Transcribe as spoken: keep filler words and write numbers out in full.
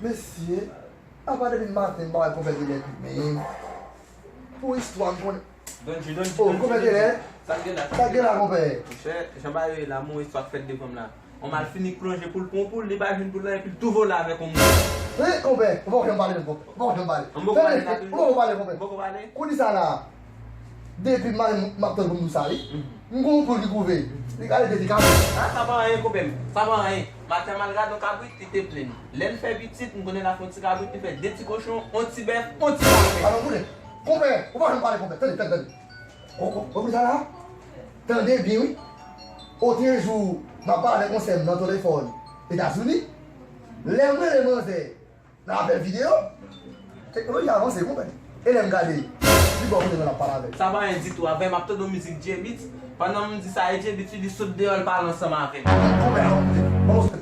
Mesye, apa depi maten m pa wè konpè Delè pi menm. Pou istwa m konnen. Donji, Donji, Oh, konpè Delè. Sa k gen la? Sa k gen la, konpè? Monchè, jan bagay yo ye la, m wè istwa k fèt devan m la. On mal fini plonje pou l pran poul, li bay vin pou l la, epi l tou vole avèk on moun. Wi, konpè, ou poko janm pale menm, konpè. Ou poko janm pale. Ou poko pale la, Ou poko pale, konpè. Ou poko pale? Kounye sa la, depi m ap tann pou m di sa, wi. M gon poul ki kouve. Li ka rete, li ka. Ah, sa pa anyen, konpè m. Sa pa anyen. Maten m al gade yon kabrit, li te plenn. Lè n fè pitit, m konnen l a fè yon ti kabrit, li fè de ti kochon, yon ti bèf, yon ti lapè. Alò, koute. Konpè, ou pa janm pale, konpè. Tande, tande, tande. Ou, ou, ou, sa la? Tande byen, wi. Otrè jou, m ap pale avèk yon sè m nan telefòn Etazini. Lè m rele manzè nan apèl videyo, teknoloji avanse, konpè. E lè m gade, li bò kote mwen ap pale avè l. Sa pa anyen ditou. Avè m ap tande yon mizik J-Beatz. Pandan m di sa, e J-Beatz li sot deyò, l pale ansanm avè m. Konpè, a, konpè. Bon,